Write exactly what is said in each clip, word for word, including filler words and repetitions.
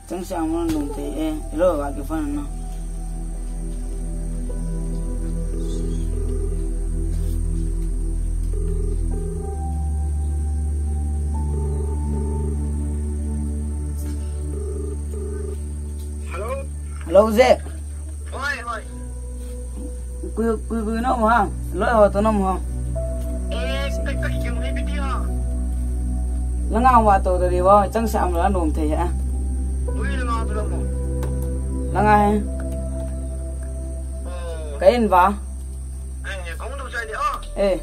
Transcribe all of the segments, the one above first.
Chang sa mo nung te e, lo wa ki fan na. Hello? Hello, Jack. Hoi, hoi. Kui, kui, kui nom ha. Loi ho to nom ha. Eh, kai, kai, kiu ni biti ha. Langa wa to dari wa, chang sa am la nom thei ha. Ui, langa to nom. Langa he. Oh. Ka in va. Eh, kong to sai di, oh. Eh.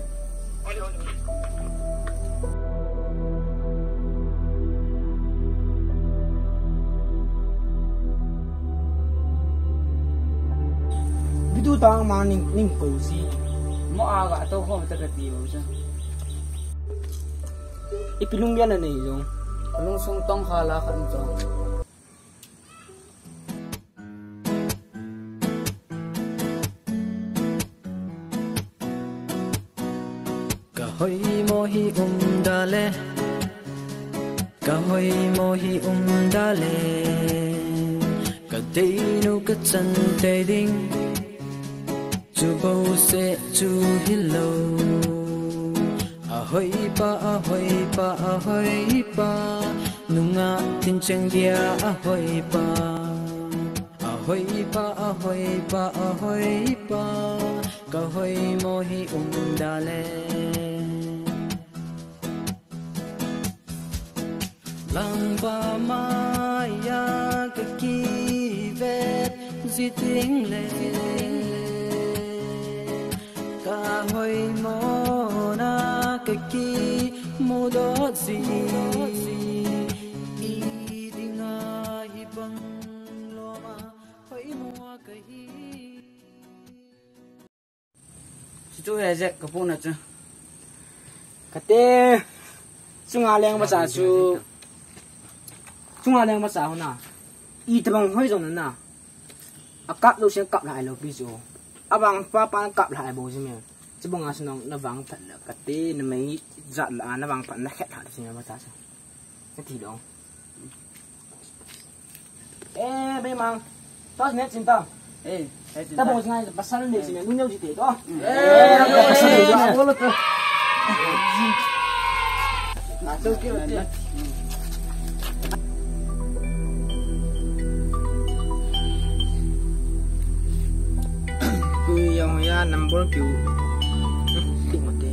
Bidu tang ma ning, ning ko si. Mo a ga to ko ta ka ti lo sa. Ipi lung ya na nei lo. Lung sung tong kha la khan to. Ka hoimo hi um da le, ka hoimo hi um da le, ka deinu ka chan tei ding, chu bo se chu hi lo. A hoi pa, a hoi pa, a hoi pa, nunga tin cheng dia a hoi pa. A hoi pa, a hoi pa, a hoi pa, ka hoimo hi um da le. Langpa maya ka kivet ji ting le. Ka hoimo na ka kimu dot ji. I dinga hi bang loma. Chu chu he Jack ka pu na chu. Ka te chunga leng ma cha chu. Chunga leng ma cha ho na. I tabang hoi jong na. A kap lo se kap lai lo pi chu. A bang pa pa kap lai bo ji me. Chu bang a sunong na vang phat na ka te na mai jat la na vang phat na khet ha ji me ma cha chu. Ka ti dong. Eh, Beimang. Tos ne chin ta. Eh, eh, chin ta. Ta bo ngai pasal ne chin ne, lu neu ji te to. Eh, pasal ne ji, a bo lo to. Na to ki lo te. Kui yang ya number kiu. Tik mo te.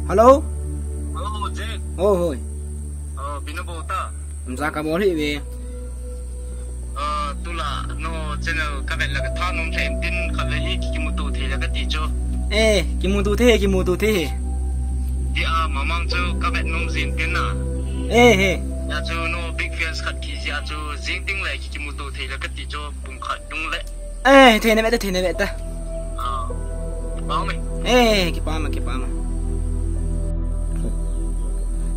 Hello? Hello, Jack. Oh, hoi. Oh, bina bo ta. Amsa ka bol hi ve. Ah, tula, no channel ka vet la ka tha nom thei tin khat le hi kimuto thei la ka ti chu. Eh, kimuto thei, kimuto thei. Ti a mamang chu ka vet nom jin tin na. Eh, he. Ya chu no big fans khat ki ya chu jing ting le kimuto thei la ka ti chu pung khat dung le. Eh, thei na ve ta, thei na ve ta. Ah, kipah me. Eh, kipah me, kipah me.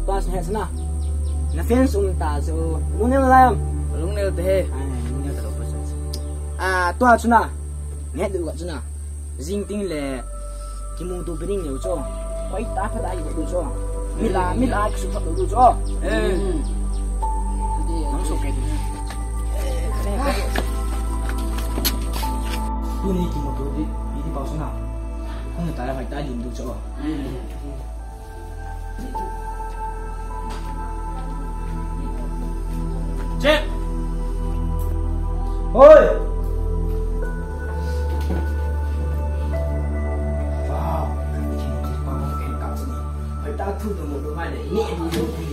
Pas het na. Na fans um ta chu. Lungneo lai am? Lungneo te he. Ah, lungneo ta lo pas. Ah, tua chu na. Nge du ga chu na. Jing ting le. Kimuto pe ding neo chu. Koi ta pha dai du chu. Mila, mila kisu pha du chu. Eh. Nang so ke. Tuni kimuto di, di pau sana. Kung ta la mai ta dim du cho. Che. Hoi. Wow. Mai ta thu do mo do mai le. Ni du do ni.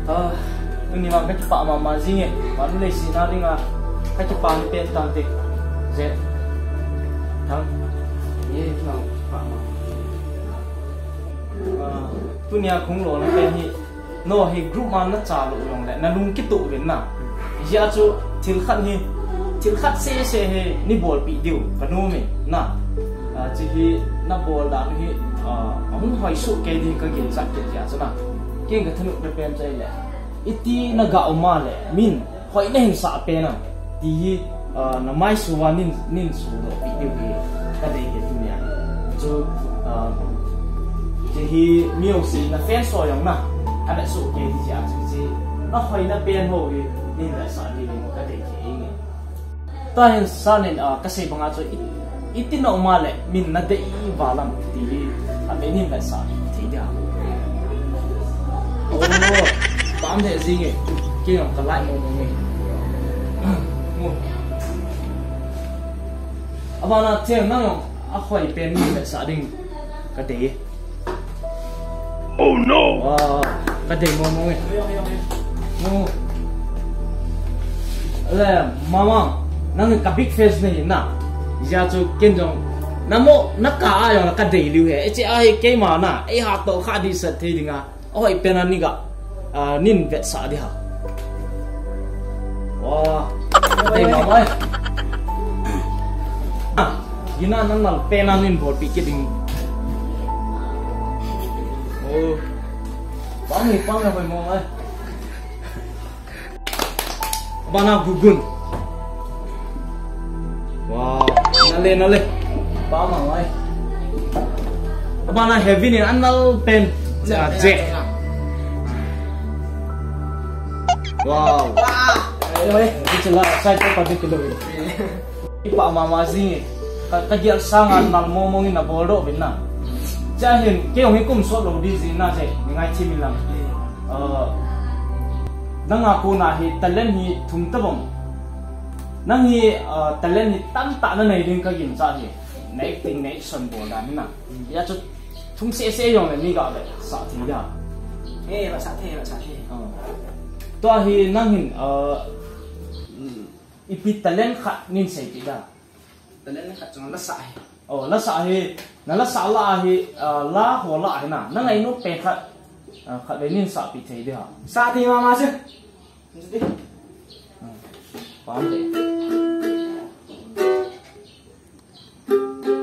Ah, tuni vang ka kipah mama jing e. Vannoi leiset a dinga ka kipah ni pen tante. Je. Thang. Ye, thang. Ah, tunia khunglona pen hi. No hi group man na cha lo jong le. Na lung kitoh uvin na. Hijeh a chu thil khat hi. Thil khat sese hi ni bolpi diu. Ka nom e. Na. Ah, Hiche hi nabol dan hi, ah, ahung hoi soh kei ding kaginchat kit jeh a chu na. Ken kathanop na pen chu ahile, iti naga um a le min hoi nahin sah pen a, ti hi, ah, namai suva nin, nin sudoh pi diu hi kadei kit in ahi. Chu, ah, hiche hi mi jouse na fans ho jong na avet soh kei ding jeh a chu hiche nahoi na pen ho hi nin vetsah diu hi kadei kit in ahi. Tua hin sanin, ah, kasei banga chu i, iti na um a le min nadei val am ti hi, ah, min hin vetsah thei dia. Oh, pam thei jing e. Kei jong ka like mong mong e. Mo. Abana thei nang jong ahoi pen min vetsah ding kadei e. Oh no! Wow, kadei mong mong e. Oh. Le, mama, nang ka big fans nahi na. Hijeh chun ken jong namo, nakah a jong la kadei liu e. Hiche a hi keima na, eiha toh kha ding sah thei ding a. Ahoi pen a ni ga, ah, nin vetsah ding ham. Wow. Kadei mama e. Ah, gina nang nal pen a nin bolpi kit ding. Oh. Pang ni, pang na hoi mong e. Abana gugun. Wow. Nale, nale. Pang mong e. Abana heavy ni anal pen. Ah, Jack. Wow. Wow. Eh, eh, ichan la, sai pa pa ding kilo. Ipa mama jing e. Ka, kagel sanga nal mong mong in nabol doh uvin na. Chua hin, kei jong hi kum sot lou ding jing na che, ni ngai thim in lang. Ah, nanga kona hi talent hi thum tabang. Nang hi, ah, talent hi tamtah nanei ding kaginchat e. Na acting, na action bol dan hi na. Hijeh chun thum seh seh jong le mi ga vetsah thei dia. Eh, vetsah thei, vetsah thei. Ah. Tua hi nang hin, ah, ipi talent khat nin seipeh da. Talent khat chu la sah hi. Oh, la sah hi. Na la sah la hi, ah, la ho la hi na. Na ngainom pen khat, ah, khatvei nin sahpeh thei ding ham. Sah thei mama chu. Ah, pam de.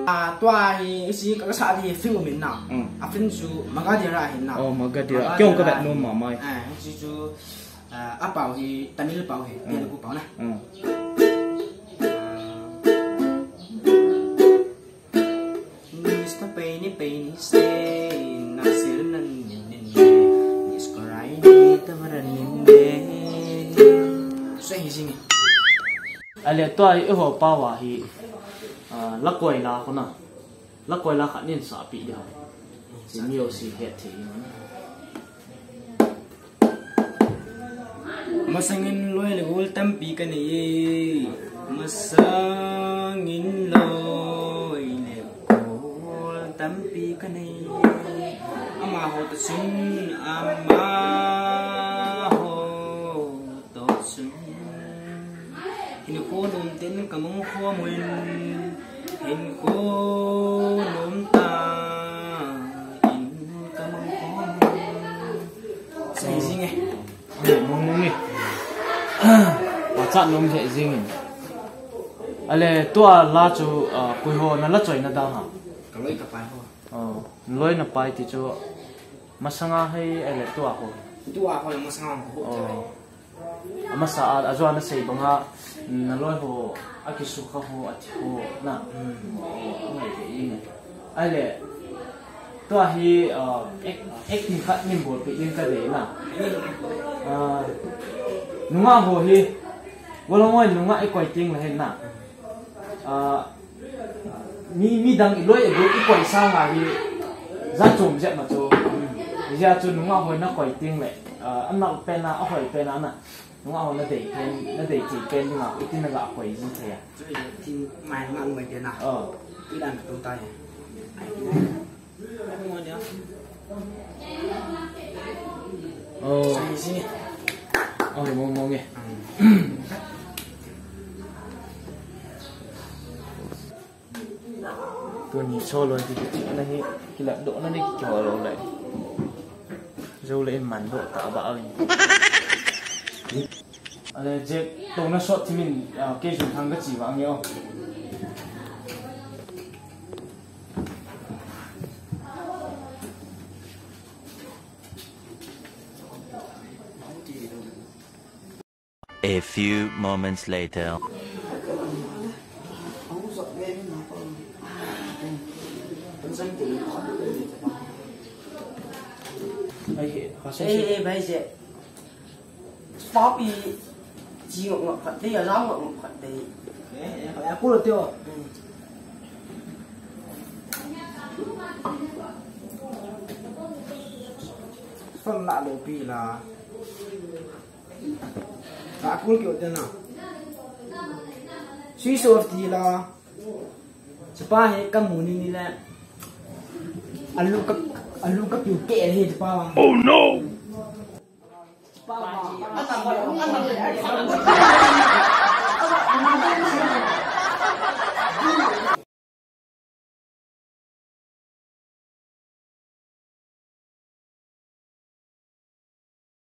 Ah, tua hi, hiche ka sah ding film um in na. Mm. A film chu Magadira hi na. Oh, Magadira. Magadira. Kei jong kavet nom mama e. Ah, hiche chu Ah, apao hi, Tamil pao hi, hmm, Telugu pao na. Hmm. Ah, Mister Peini Peini say, nasir nan nin nin, Miss Korai ni tamaran nin ne. Say hi jing e. Ale tua hi eiho pao a hi, ah, la koi la kona. La koi la khat nin sahpeh ding ham. Hiche mi jouse het thei ding. Masangin loi le gol tampi kanei e. Masangin loi le gol tampi kanei e. Amaho toh chun, amaho toh chun. Hinkho nom ten kamang khom in, hinkho nom tah in kamang khom in. Sei jing e. Mong mong e. Pachat nom he jing e. Ale tua la chu, ah, koi ho na la choi na dan ham? Ka loi ka pai ho. Oh, loi na pai ti chu masanga hi ale tua ho. Tua ho masanga ho. Oh. Amasa a, ajou a nasei banga, na loi ho, akisukha ho, athi ho, na. Hmm. Oh, angai ve in. Ahile, tua hi, ah, act-, acting khat nin bolpeh ding kadei na. Ah, nungah ho hi, golhang hoi nungah ikoi teng le hin na. Ah, Mi, midang iloi igol ikoi sanga hi jat chom jep ma chu. Hijeh chun nungah ho nakoi teng le, ah, anal pen a, ahoi pen a na. Nungah ho nadei pen, nadei thei pen dinga, iti naga koi jing thei a. Chu hi tin mai nungah moi pen a. Oh. Ti dan ka tu tai. Ai tu. Ai mo dia. Oh. Sai si. Oh, mo mo nge. Hmm. Tuni solo hi, na hi, kilah doh na ni kihol lou lai. Jou le in man doh ta ba in. Ale, Jack, to na sot thimin, ah, kei jun thang ka chi vang yo. A few moments later. Ei, ei, bai se. Papi, chi ngok ngok khat dei, a jam ngok ngok khat dei. Eh, eh, a kul teo. Hmm. Phone la lo pi la. A kul keo te na. Switch off ti la. Chapa he ka mu ni ni le. Alu ka, alu ka piu ke he chapa. Oh no!